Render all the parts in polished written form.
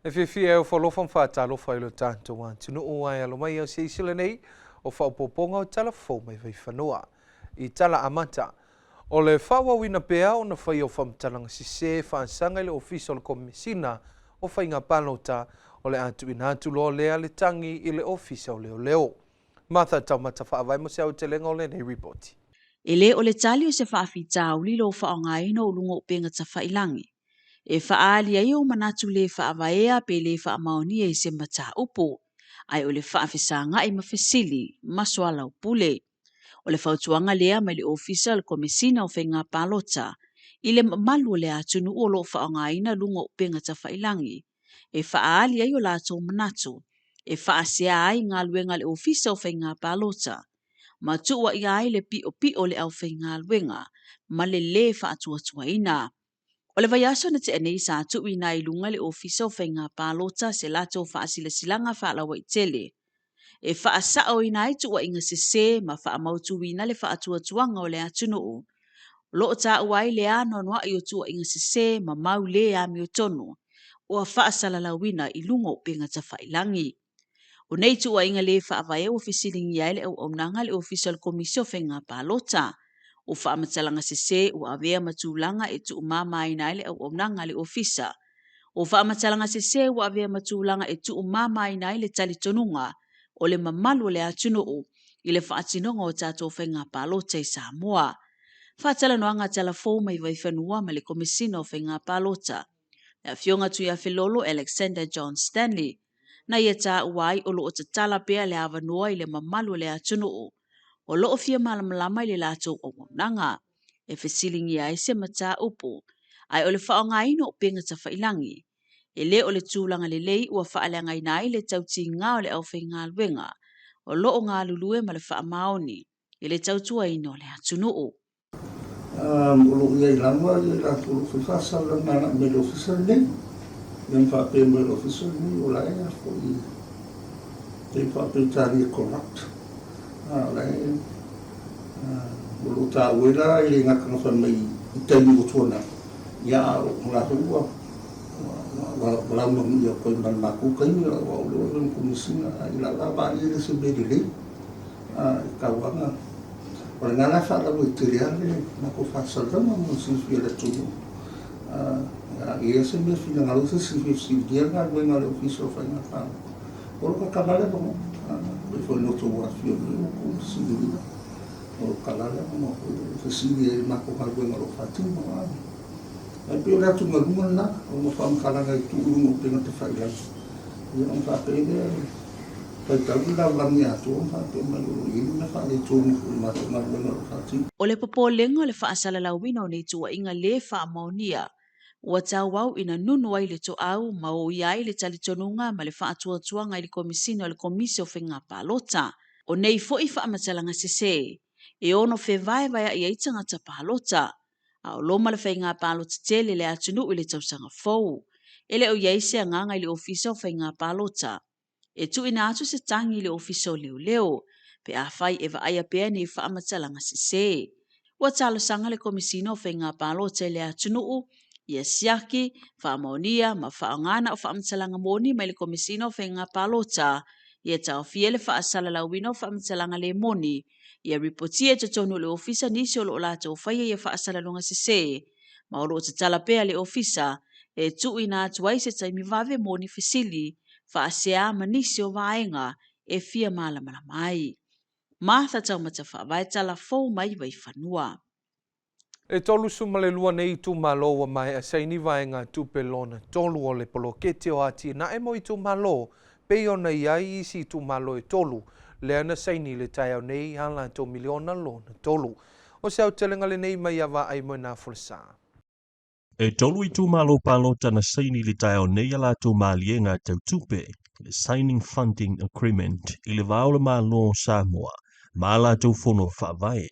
E fiafia e ofo alofa ma faatalofa i lo tatou atunuu ae alo mai au silasila nei o faaopoopoga o tala fou mai Vaifanua. I tala amata, o le faaauauina pea ona faia o faamatalaga sese faasaga i le Ofisa o le Komesina o Faiga Palota, o le a tuuina atu loa lea le tagi i le Ofisa o Leoleo. Martha Taumata Faavae mo se aotelega o lenei ripoti. E le o le tali o se faafitauli lou faaaogaina o luga o upega tafailangi e faaali ai ou manatu le faavaea pe le faamaonia i se mataupu, ae o le faafesagai ma fesili ma soalaupule. O le fautuaga lea mai le Ofisa o le Komesina o Faiga Palota i le mamalu o le atunuu o lo o faaaogaina luga o upega tafailangi e faaali ai o latou manatu e faasea ai galuega a le Ofisa o Faiga Palota ma tuuaia ai le piopio o le aufaigaluega ma le lē faatuatuaina. O le vaiaso na tea nei sa tuuina ai i luga e le Ofisa o Faiga Palota se latou faasilasilaga faalauaitele e faasaoina ai tuuaiga sese ma faamautuina le faatuatuaga o le atunuu. O lo o taua ai le anoanoai o tuuaiga sese ma mau lē amiotonu ua faasalalauina i luga o upega tafailangi. O nei tuuaiga lē faavae ua fesiligia ai le auaunaga a le Ofisa o le Komisi o Faiga Palota. O faamatalaga sese ua avea ma tulaga e tuumamaina ai le auaunaga a le Ofisa. O faamatalaga sese ua avea ma tulaga e tuumamaina ai le talitonuga o le mamalu o le atunuu i le faatinoga o tatou faiga palota i Samoa. Faatalanoaga tala fou mai Vaifanua ma le Komesina o Faiga Palota, le Afioga Tuiafelolo Alexander John Stanley, na ia taua ai o lo o tatala pea le avanoa i le mamalu o le atunuu o lo o fia malamalama i le latou auaunaga e fesiligia ai se mataupu, ae o le faaaogaina o upega tafailangi e le o le tulaga lelei ua faaleagaina ai le tautiga o le aufaigaluega o lo o galulue ma le faamaoni i le tautuaina o le atunuu. O lo o i ai lava i latou o lo o fai faasalalauga agai mai i le ofisa lenei. Ia ma faapea mai le ofisa lenei o la e foi pei faa-Peretania corrupt. O la e o lo o taua ai la i le gata na fai mai i taimi ua tuanai, ia a o la foi ua ua launagia atu ai ma le matou taimi o au lea ua avea ma Komesina, a i lau la vaai e le o se mea lelei. I tauaga. O lena la e faalauaitele lava le matou faasalalauga mo le silafia e le atunuu. A i ai se mea e finagalo se isi e fia fesiligia le galuega a le Ofisa o Faiga Palota, o lo o tatala le avanoa. Pei foi ona outou afifio mai ua outou fesiligia, o lo o tatala le avanoa foi e fesili ai i le matou galuega o lo o faatino. Ae pei o le atugaluga lena, ona o faamatalaga e tuu i luga o upega tafailagi, ia ona faapea lea, Faitau le lalolagi atoa ma faapea mai o lo o i ai le mea faaletonu foi i le matou galuega o lo o faatino. O le popolega o le faasalalauina o nei tuuaiga lē faamaonia, ua tauau ina nunu ai le toau ma oia ai le talitonuga ma le faatuatuaga i le Komesina o le Komisi o Faiga Palota. O nei foi faamatalaga sese e ono fevaevaea'i ai tagata palota, a o loma le faiga palota tele i le atunuu i le tausaga fou. E le o i ai se agaga i le Ofisa o Faiga Palota e tuuina atu se tagi i le Ofisa o Leoleo pe afai e vaaia pea nei faamatalaga sese. Ua talosaga le Komesina o Faiga Palota i le atunuu ia siaki, faamaonia ma faaaoga na o faamatalaga moni mai le Komesina o Faiga Palota ia taofia le faasalalauina o faamatalaga le moni ia ripotia i totonu o le ofisa nisi o lo o latou faia ia faasalalauga sese ma o lo o tatala pea le ofisa e tuuina atu ai se taimi vave mo ni fesili faasea ma nisi o vaega e fia malamalama ai. Martha Taumata Faavae Tala Fou mai Vaifanua. E 32 nei itumalo ua maea saini vaega tupe lona tolu o le poloketi o atinae mo itumalo pei ona i ai isi itumalo e tolu lea na saini i le taeao nei a latou miliona lona tolu. O se aotelega lenei mai ia Vaai Moena Folasa. E tolu itumalo palota na saini i le taeao nei a latou maliega tau tupe, le Signing Funding Agreement, i le va o le Malo o Samoa ma a latou fono faavae.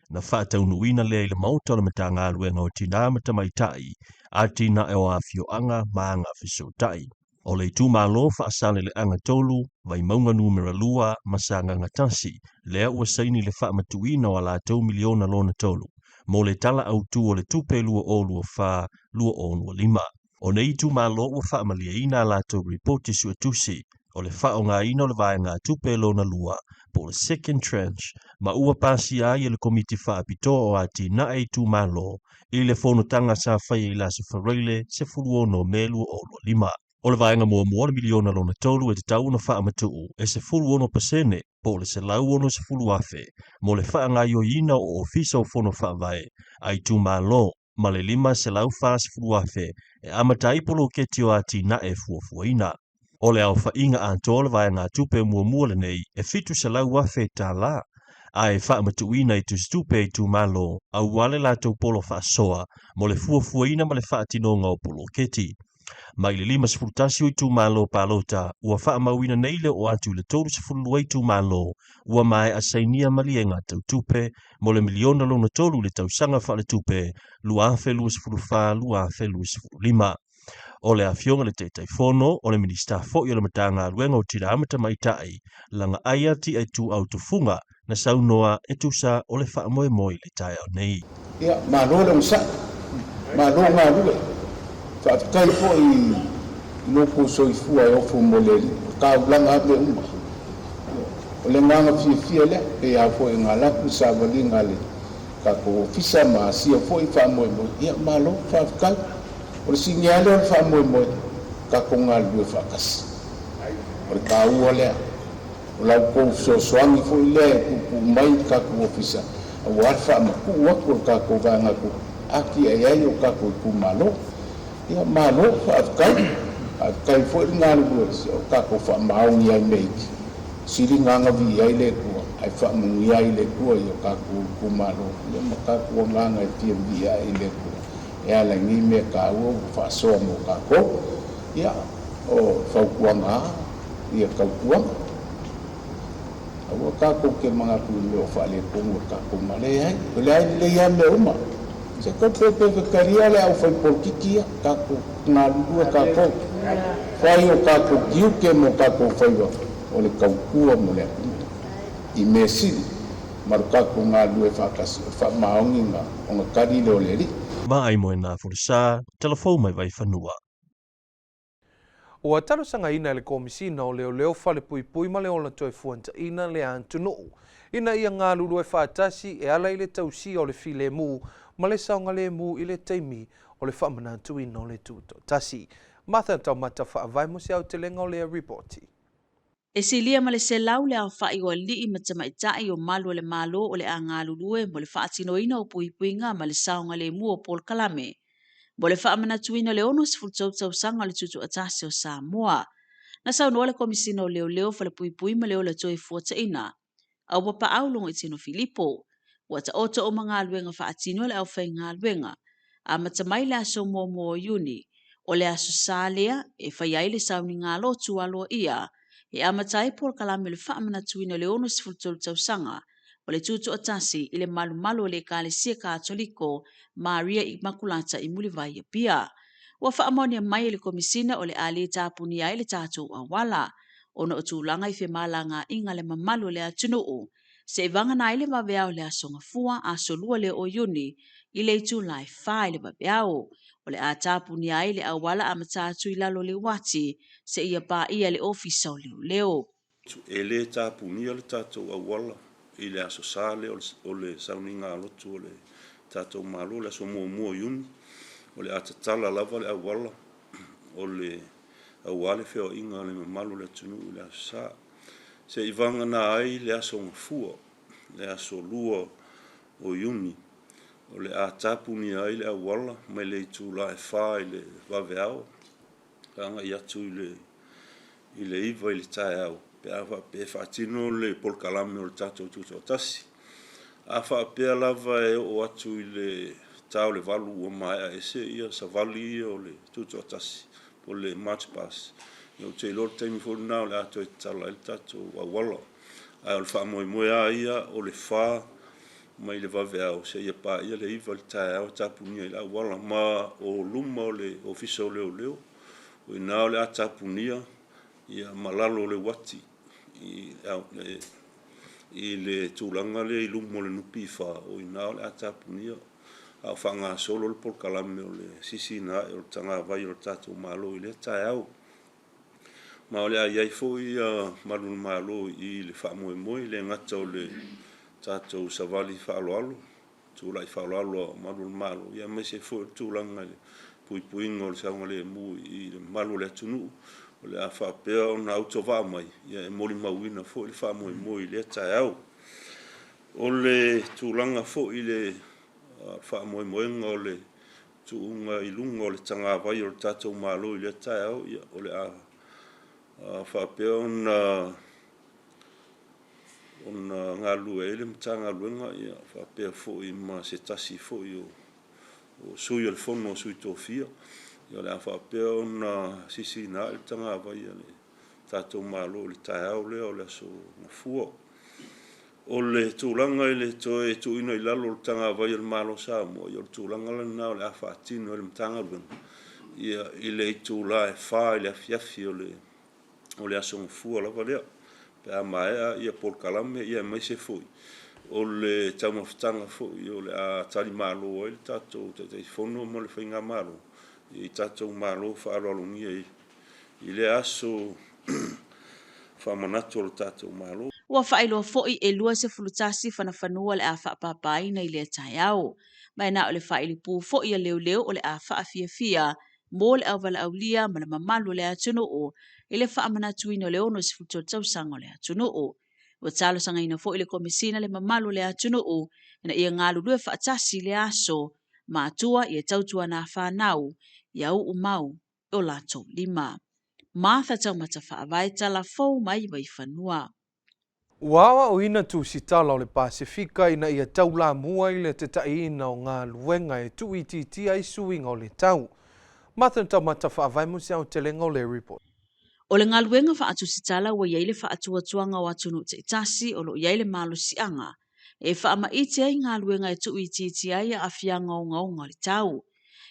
Na faataunuuina lea i le Maota o le Matagaluega o Tinā ma Tamaitai, Atinae o Afioaga ma Agafesootai. O le itumalo Faasaleleaga 3, Vaimauga Numera 2 ma Sagaga 1, lea ua saini le faamatuuina o a latou miliona lona tolu mo le Tala Autu o le Tupe 2024/2025. O nei itumalo ua faamalieina a latou ripoti suetusi o le faaaogaina o le vaegatupe lona lua po o le second tranche ma ua pasia ai e le Komiti Faapitoa o Atinae Itumalo i le fonotaga sa faia i le Aso Faraile 16 Me 2025. O le vaega muamua o le miliona lona tolu e tatau ona faamatuu e 16% po o le $160,000 mo le faagaoioiina o Ofisa o Fono Faavae a itumalo ma le $540,000 e amata ai poloketi o atinae fuafuaina. O le aofaiga atoa o le vaegatupe muamua lenei e $700,000 a e faamatuuina i tusitupe a itumalo aua le latou polo faasoa mo le fuafuaina ma le faatinoga o poloketi. Mai le 51 o itumalo palota ua faamauina nei le oo atu i le 32 itumalo ua maea sainia maliega tau tupe mo le miliona lona tolu i le tausaga faaletupe 2024/2025. O le Afioga i le Taitaifono, o le Minisita foi o le Matagaluega o Tina ma Tamaitai, Lagaaia Tiaituau Tufuga, na saunoa e tusa o le faamoemoe i le taeao nei. Ia, malo le onosai, malo galue. Faafetai foi i lo outou soifua e ofo mo le Alii, o taulaga lava mea uma. O le agaga fiafia lea, pei lava foi ona alu atu le savaliga a le tatou ofisa ma asia foi faamoemoe. Ia, malo, faafetai. O le sini lava lea o le faamoemoe, tatou galulue faatasi. O le taua lea. O la outou fesoasoani foi lea e puupuu mai i le tatou ofisa aua le faamatuu atu o le tatou vaegatupe atiae ai o tatou itumalo. Ia malo, faafetai. Faafetai foi le galulue o tatou faamaoni ai mea iti. Sili ona viia ai le Atua ae faamanuia ai le Atua i o tatou itumalo ia ma tatou agaga e fia viia ai le Atua e ala i nei mea taua ua faasoa mo tatou. Ia, o fautuaga lava ia tautuaga. Aua tatou te manatu i mea o faaletonu o le tatou ma leai, o le a lelei lava mea uma. Se tau pepefetalia le aufaipolitiki ia, tatou galulue tatou, fai o tatou tiute ma o tatou faiva o le tautua mo le atunuu i mea sili ma lo tatou galulue faatasi, o le faamaoniga ona tali lea o le Alii. Vaai Moenā Folasa, Tala Fou mai Vaifanua. Ua talosagaina e le Komisina o Leoleo Falepuipui ma le Ola Toefuataina le atunuu ina ia galulue faatasi e ala i le tausia o le filemu ma le saogalemu i le taimi o le faamanatuina o le Tutoatasi. Martha Taumata Faavae mo se aotelega o lea ripoti. E silia ma le 100 le aofai o alii ma tamaitai o malu o le Malo o le a galulue mo le faatinoina o puipuiga ma le saogalemu o polokalame mo le faamanatuina o le 63 tausaga o le Tutoatasi o Samoa. Na saunoa le Komisina o Leoleo, Falepuipui ma le Ola Toefuataina, Auapaau Logoitino Filipo, ua taoto uma galuega faatino a le aufaigaluega, amata mai le aso muamua o Iuni, o le Aso Sa lea e fai ai le sauniga lotu aloaia e amata ai polokalame o le faamanatuina o le 63 tausaga o le Tutoatasi i le malumalu o le Ekalesia Katoliko Maria Imakulata i Mulivai Apia. Ua faamaonia mai e le Komisina o le a le tapunia ai le tatou auala ona o tulaga i femalagaaiga le mamalu o le atunuu, seivagana ai le vaveao i le Aso Gafua, aso 2 lea o Iuni, i le itula e 4 i le vaveao. O le a tapunia ai le auala amata atu i lalo o le uati seia paia le Ofisa o Leoleo. E le tapunia le tatou auala i le Aso Sa lea o le sauniga lotu o le tatou Malo, le aso muamua o Iuni. O le a tatala lava le auala o le aua le feoaiga a le mamalu o le atunuu i le Aso Sa. Seivagana ai le Aso Gafua, le aso 2 o Iuni, o le a tapunia ai le auala mai le itula e 4 i le vaveao agai atu i le 9 i le taeao, pe a faapea e faatino le polokalame o le tatou Tutoatasi. A faapea lava e oo atu i le ta o le 8 ua maea ese ia savali ia o le Tutoatasi po o le March Past, ia ou te iloa le taimi foi lena o le a toe tatala ai le tatou auala. Ae o le faamoemoe lava ia o le 4 mai le vaveao seia paia le 9 i le taeao e tapunia ai le auala ma o luma o le Ofisa o Leoleo, o i ina o le a tapunia ia ma lalo o le uati i le tulaga lea i luma o le NPF, o i ina o le a tapunia. a o faagasolo le polokalame o le sisiina ae o le tagavai o le tatou Malo i lea taeao. Ma o le a i ai foi malu o le Malo i le faamoemoe, e le gata o le tatou savali faaaloalo, tulai faaaloalo a malu o le Malo, aemaise foi o le tulaga i le puipuiga o le saogalemu i le mamalu o le atunuu, o le a faapea ona autovaa mai e molimauina foi le faamoemoe i lea taeao. O le tulaga foi i le faamoemoega o le tuuga i luga o le tagavai o le tatou Malo i lea taeao, o le a faapea ona ona galulue ai le Matagaluega ia faapea foi ma se tasi foi o sui o le Fono a Sui Tofia, ia o le a faapea ona sisiina ae le tagavai a le tatou Malo i le taeao lea o le aso Gafua. O le tulaga i le toe tuuina i lalo o le tagavai a le Malo o Samoa, ia o le tulaga lena o le a faatino e le Matagaluega ia i le itula e 4 i le afiafi o le o le Aso Gafua lava lea, pe a maea ia polokalame ia aemaise foi o le taumafataga foi o le a talimalo ai le tatou Taitaifono ma le Faigamalo i tatou malo faaaloalogia i lea aso faamanatu o le tatou Malo. Ua faailoa foi e 21 fanafanua o le a faapaapaina i lea taeao. Ma e na o le faailipū foi a leoleo o le a faafiafia mo le auvalaaulia ma le mamalu o le atunuu i le faamanatuina o le 63 tausaga o le atunuu. Ua talosagaina foi le Komesina le mamalu o le atunuu ina ia galulue faatasi i lea aso, matua ia tautuana fanau ia uu mau i o latou lima. Martha Taumata Faavae Tala Fou mai Vaifanua. Ua aoaoina tusitala o le Pasefika ina ia taulamua i le tetaiina o galuega e tuuitiitia ai suiga o le tau. Martha Taumata Faavae mo se aotelega o le report. O le galuega faatusitala ua i ai le faatuatuaga o atunuu taitasi o lo o i ai le malosiaga e faamaite ai galuega e tuuitiitia ai aafiaga ogaoga o le tau.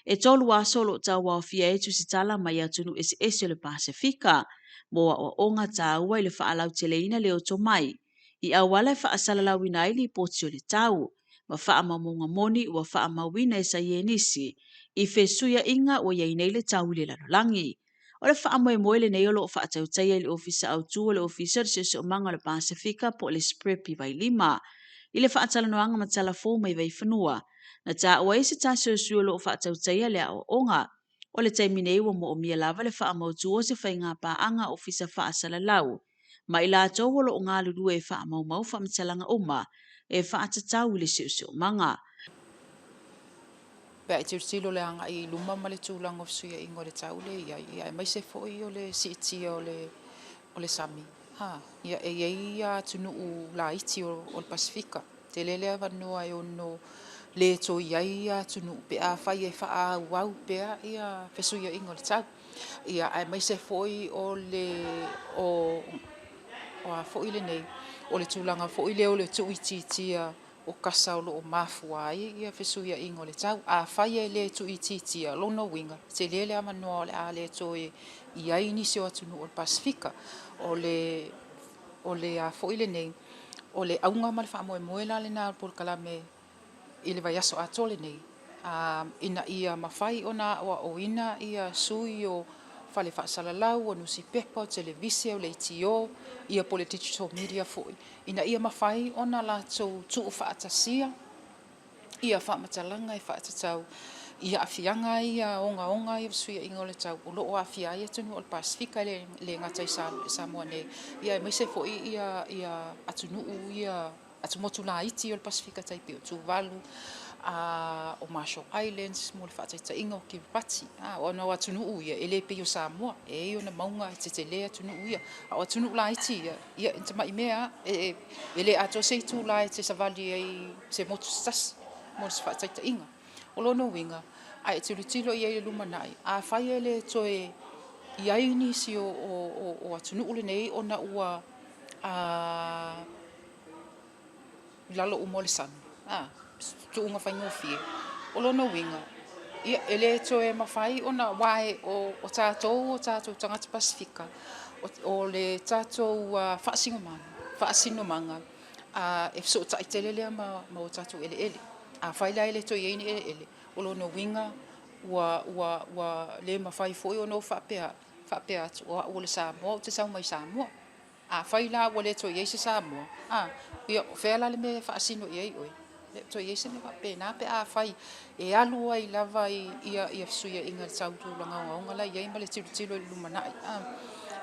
E tolu aso o lo o tauaofia ai tusitala mai atunuu eseese o le Pasefika mo aoaoga taua i le faalauteleina le oto mai i auala e faasalalauina ai lipoti o le tau ma faamaumauga moni ua faamauina e saienisi i fesuiaiga ua i ai nei le tau i le lalolagi. O le faamoemoe lenei o lo o faatautaia i le Ofisa Autu o le Ofisa o le Siosiomaga o le Pasefika po o le SPREP i Vailima. I le faatalanoaga ma Tala Fou mai Vaifanua, na taua ai se tasi o sui o lo o faatautaia le aoaoga. O le taimi nei ua moomia lava le faamautu o se faiga paaga ofisa faasalalau ma i latou o lo o galulue e faamaumau faamatalaga uma e faatatau i le siosiomaga. Pe a e tilotilo i le agai i luma ma le tulaga o fesuiaiga o le tau lea e i ai, ia aemaise foi o le siitia o le o le sami, ha, ia e i ai ia atunuu laiti o le Pasefika. Tele le avanoa e ono le toe i ai ia atunuu pe afai e faaauau pea ia fesuiaiga o le tau. Ia aemaise foi o le o o a foi lenei, o le tulaga foi lea o le tuuitiitia o kasa o lo o mafua ai ia fesuiaiga o le tau. Afai e le tuuitiitia, lona uiga, tele le avanoa o le a le toe i ai nisi o atunuu o le Pasefika. O le, o le a foi lenei, o le auga ma le faamoemoe la lena o le polokalame i le vaiaso atoa lenei, ina ia mafai ona aoaoina ia sui o fale faasalalau, o nusipepa, o televise, o leitio, ia po o le digital media foi, ina ia mafai ona latou tuufaatasia ia faamatalaga e faatatau i aafiaga ia ogaoga ia o fesuiaiga o le tau o lo o aafia ai atunuu o le Pasefika, e le gata i Samoa nei, ia aemaise foi ia atunuu ia atumotu laiti o le Pasefika tai pei o Tuvalu, o Marshall Islands mo le faataitaiga o Kiribati. Ona o atunuu ia e le pei o Samoa, e i ai ona mauga e tetele atunuu ia, a o atunuu laiti ia, ia e tamai mea lava, e le atoa se itula e te savali ai i se motu se tasi mo se faataitaiga. O lona uiga, a e tilotilo i ai i le lumanai, afai e le toe i ai nisi o atunuu lenei ona ua i lalo uma o le sami, a, tuuga faigofie. O lona uiga, ia, e le toe mafai ona, aua o tatou o tatou tagata Pasefika, o le tatou faasinomaga, e fesootai tele lea ma o tatou eleele. Afai la e le toe i ai ni eleele, o lona uiga ua, ua, ua le mafai foi ona ou faapea, faapea atu, o au o le Samoa, ou te sau mai Samoa. Afai la ua le toe i ai se Samoa, a, ia, o fea la le mea e faasino i ai oe? E le o toe i ai se mea faapena pe afai e alu ai lava i ia fesuiaiga i le tau tulaga ogaoga la e i ai ma le tilotilo i le lumanai, a,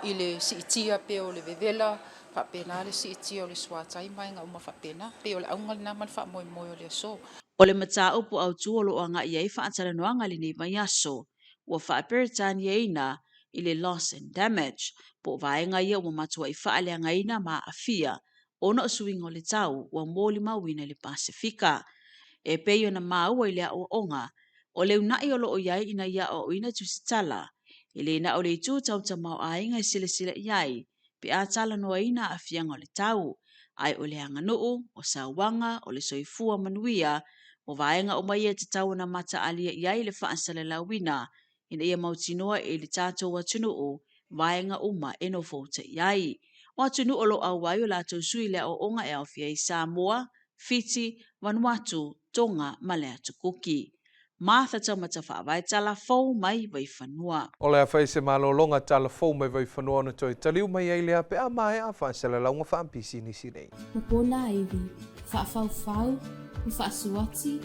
i le siitia pea o le vevela, faapena le siitia o le suatai ma vaega uma faapena. E pei o le auga lena ma le faamoemoe o le aso. O le mataupu autu o lo o agai i ai faatalanoaga i lenei vaiaso, ua faa-Peretaniaina i le loss and damage, po o vaega ia ua matuai faaleagaina ma aafia ona o suiga o le tau ua molimauina i le Pasefika. E pei ona maua i le aoaoga, o le unaʻi o lo o i ai ina ia aoaoina tusitala, e le na o le itu tau tamaoaiga e silasila i ai pe a talanoaina aafiaga o le tau, ae o le aganuu, o sauaga, o le soifua manuia, o vaega uma ia e tatau ona mataalia i ai le faasalalauina ina ia mautinoa i le tatou atunuu vaega uma e nofouta i ai. O atunuu o lo o auai o latou sui i le aoaoga e aofia ai Samoa, Fiti, Vanuatu, Tonga ma le Atu Kuki. Martha Taumata Faavae Tala fou mai Vaifanua. O le a fai se malologa tala fou mai Vaifanua ona toe taliu mai ai lea pe a maea faasalalauga faapisinisi nei. Ma ponaivi, faafaufau, ma faasuati,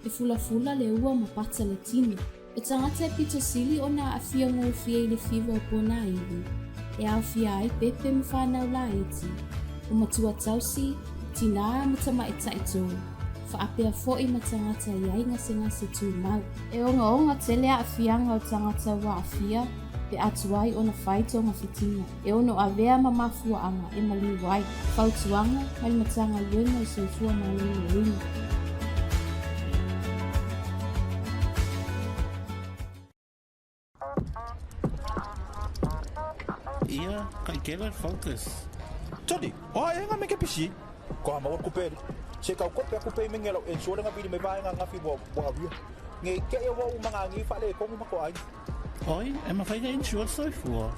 e fulafula le ua ma pata le tino. O tagata e pito sili ona aafia gofie i le fiva o ponaivi, e aofia ai pepe ma fanau laiti, o matua tausi, tinā ma tamaitai tou. Faapea foi ma tagata i ai gasegase tumau. E ogaoga tele aafiaga o tagata ua aafia pe a tuai ona fai togafitiga e ono avea ma mafuaaga e maliu ai. Fautuaga mai le Matagaluega o Soifua Maloloina. Ia, kai kela focus. Tony, o ai nga me ke pisi. Ko ha maua kupeli. Se kau kope aku pe mengi lau ensure nga vili me vaenga ngafi wa wa wia. Nge ke e wa u manga ngi fa le kongu mako ai. Oi, e mawhai nga insure soifua.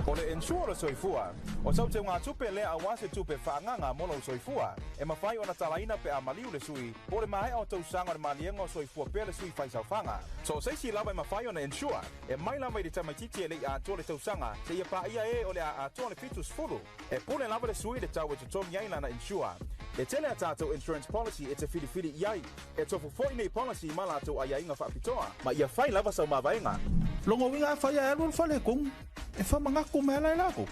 O le insure soifua, o sau te ngā tupe lea aua se tupe whaanganga mo lou soifua, e mawhai ona talaina pe a maliu le sui, po le maea o tausaga o le maliega o soifua pea le sui faisaofaga. So o se isi lava e mafai ona insure, e mai lava i le tamaitiiti e le i atoa le tausaga, seia paia e o le a atoa le 70. E pule lava le sui i le tau e totogi ai lana insure. E tele a tatou insurance policy e te filifili i ai. E tofu foi nei policy ma latou aiaiga faapitoa, ma ia fai lava sau mavaega. Lona uiga a fai a e alu alu fale e kogu, e whamangako me ala e lako.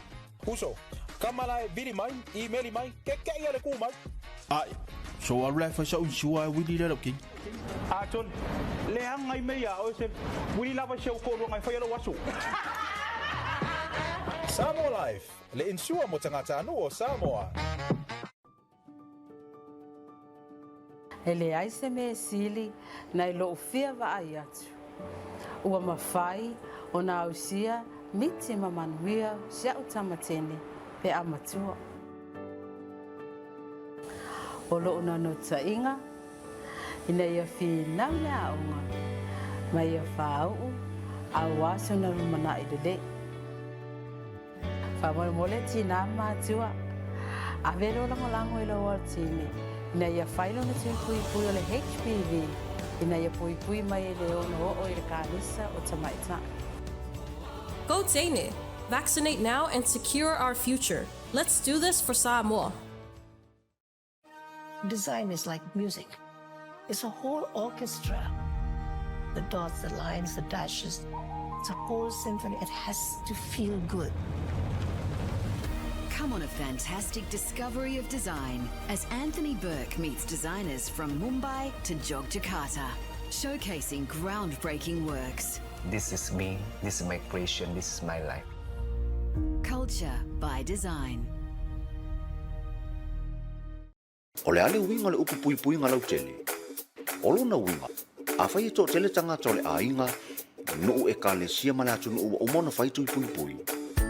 Uso, kama la e vili mai, imeli mai, kekeʻi a le kū mai. Ai, so alu la e fai sa'u insure e wili le lau king. A John, leaga i mea ia oe se wili lava si au toaluaga e fai lou aso. Samoa Life, le insure mo tagatanuu o Samoa. E leai se mea e sili nai lou fia vaai atu. Ua mafai ona ausia miti ma manuia si a'u tama tene pe a matua. O lo'u naunautaiga ina ia finau le aoga ma ia fāu'u auā sona lumana'i lelei. Faamolemole tinā ma matua, ave lou lagolago i lou altine ina ia fai lona tui puipui o le HPV ina ia puipui mai e le ono oo i le kanesa o tamaitai. Go Teine! Vaccinate now and secure our future. Let's do this for Samoa! Design is like music. It's a whole orchestra. The dots, the lines, the dashes. It's a whole symphony. It has to feel good. Come on a fantastic discovery of design as Anthony Burke meets designers from Mumbai to Jogjakarta, showcasing groundbreaking works. This is me, this is my creation, this is my life. Culture by design. O le a le uiga o le upu puipuiga lautele? O lona uiga, afai e toatele tagata o le aiga, nuu, ekalesia ma le atunuu ua uma ona fai tui puipui,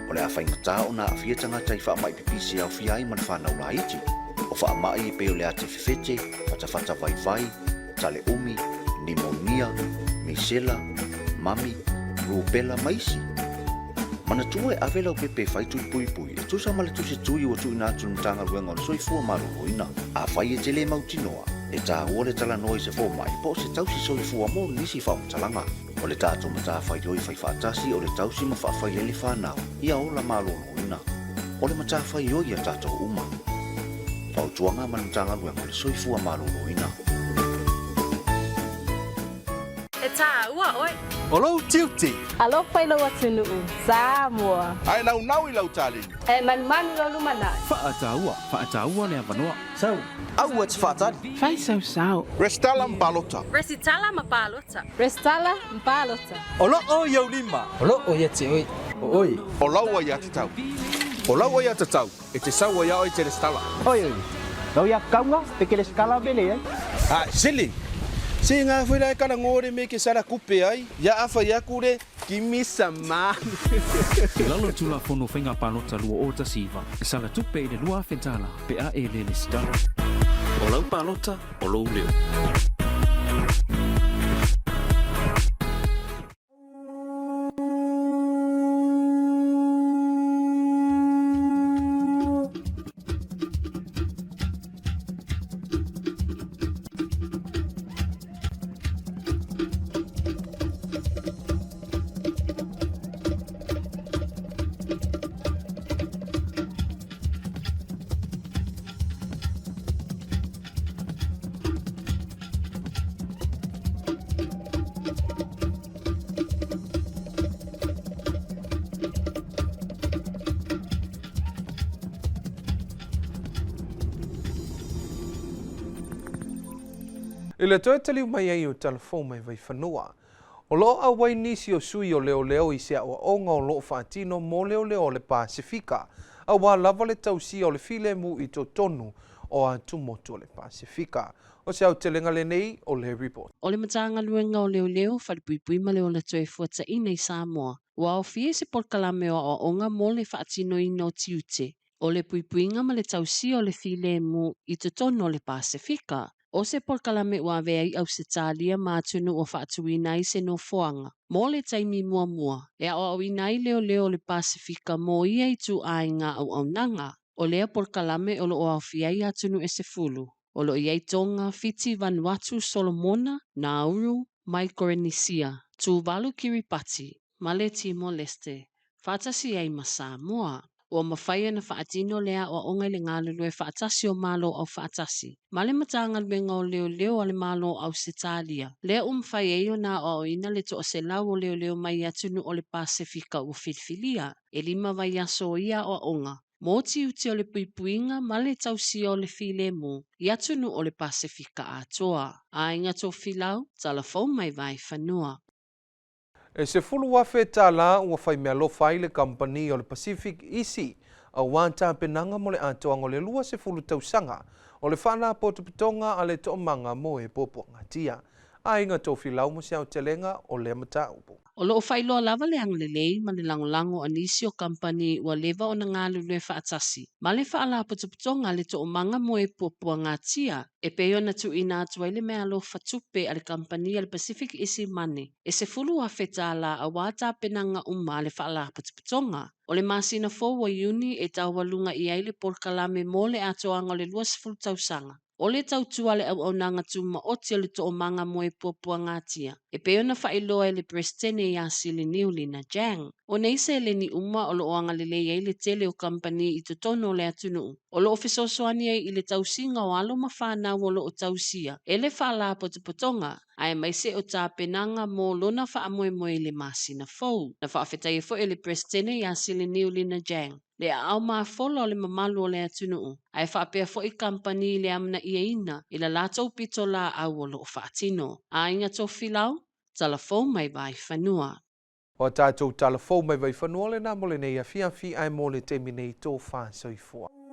o le a faigata ona aafia tagata i faamai pipisi e aofia ai ma le fanau laiti. O faamai e pei o le ate fefete, fatafata vaivai, tale umi, nimonia, misela, mami, rupela ma isi. Manatua e ave lau pepe e fai tui puipui e tusa ma le tusi tui ua tuuina atu i le Matagaluega o le Soifua Maloloina. Afai e te le mautinoa, E tāua le talanoa i se fomai po o se tausi soifua mo nisi faamatalaga. O le tatou matafaioi fai faatasi o le tausi ma faafailele fanau ia ola maloloina. O le matafaioi a tatou uma. Fautuaga ma le Matagaluega o le Soifua Maloloina. E tāua oe. O lou tiute. Alofa i lou atunuu, Samoa. Ae naunau i lau taleni. E manumanu lou lumanai. Faataua, faataua le avanoa. Sau, aua e te faatali. Fai sau sao. Resitala ma palota. Resitala ma palota. Resitala ma palota. O loo i ou lima. O loo ia te oe. O oe. O lau aiatatau. O lau aiatatau e te sau ai a oe te resitala. Oi oi. Lau ia kaunga pe ke resitala me leai. A sili. Se nga foi la e kala ngore me ke sala kupe ai. Ia a fai aku le Give me some money. I lalo o le Tulafono Faiga Palota 2019, e sala tupe i le 2,000 tala pe a e le lesitala. O lau palota, o lou leo. I le toe taliu mai ai o tala fou mai Vaifanua, o lo o auai nisi o sui o leoleo i se aoaoga o lo o faatino mo leoleo o le Pasefika, aua lava le tausia o le filemu i totonu o atumotu o le Pasefika. O se aotelega lenei o le report. O le Matagaluega o Leoleo, Falepuipui ma le Ola Toefuataiina i Samoa, ua aofia i se polokalame o aoaoga mo le faatinoina o tiute o le puipuiga ma le tausia o le filemu i totonu o le Pasefika. O se polokalame ua avea ai Ausetalia ma atunuu ua faatuina ai se nofoaga mo le taimi muamua e aoaoina ai leoleo o le Pasefika mo ia ituaiga auaunaga. O lea polokalame o lo o aofia ai atunuu e 10, o lo o i ai Tonga, Fiti, Vanuatu, Solomona, Nauru, Maikorenisia, Tuvalu, Kiribati, ma le Timor-Leste, faatasi ai ma Samoa. Ua mafai ona faatino le aoaoga i le galulue faatasi o Malo Aufaatasi ma le Matagaluega o Leoleo a le Malo o Ausetalia, lea ua mafai ai ona aoaoina le toaselau o leoleo mai atunuu o le Pasefika ua filifilia e lima vaiaso o ia aoaoga mo tiute o le puipuiga ma le tausia o le filemu i atunuu o le Pasefika atoa. Aiga Tofilau, Tala Fou mai Vaefanua. E $10,000 tala ua fai meaalofa ai le kamupani o le Pacific Isi aua tapenaga mo le atoaga o le 20 tausaga o le Faalapotopotoga a le Toomaga mo e Puapuagatia. Aiga Tofilau mo se aotelega o lea mataupu. O lo o faailoa lava le agalelei ma le lagolago a nisi o kamupani ua leva ona galulue faatasi ma le Faalapotopotoga a le Toomaga mo e Puapuagatia e pei ona tuuina atu ai le meaalofa tupe a le kamupani a le Pacific Isi Money e $10,000 tala aua tapenaga uma a le Faalapotopotoga. O le masina fou o Iuni e taualuga i ai le polokalame mo le atoaga o le 20 tausaga o le tautua a le auaunaga tumaoti o le Toomaga mo e Puapuagatia, e pei ona faailoa e le Peresetene ia Siliniu Lina Jang. O nei seleni uma o lo o agalelei ai le tele o kamupani i totonu o le atunuu o lo o fesoasoani ai i le tausiga o alo ma fanau o lo o tausia e le Faalapotopotoga aemaise o tapenaga mo lona faamoemoe i le masina fou. Na faafetaia foi e le Peresetene ia Siliniu Lina Jang le aao mafola o le mamalu o le atunuu, ae faapea foi kamupani i le amanaiaina i la latou pitolaau o lo o faatino. Aiga Tofilau, Tala Fou mai Vaifanua. O a tatou tala fou mai Vaifanua lena mo lenei afiafi ae mo le taimi nei tofa soifua.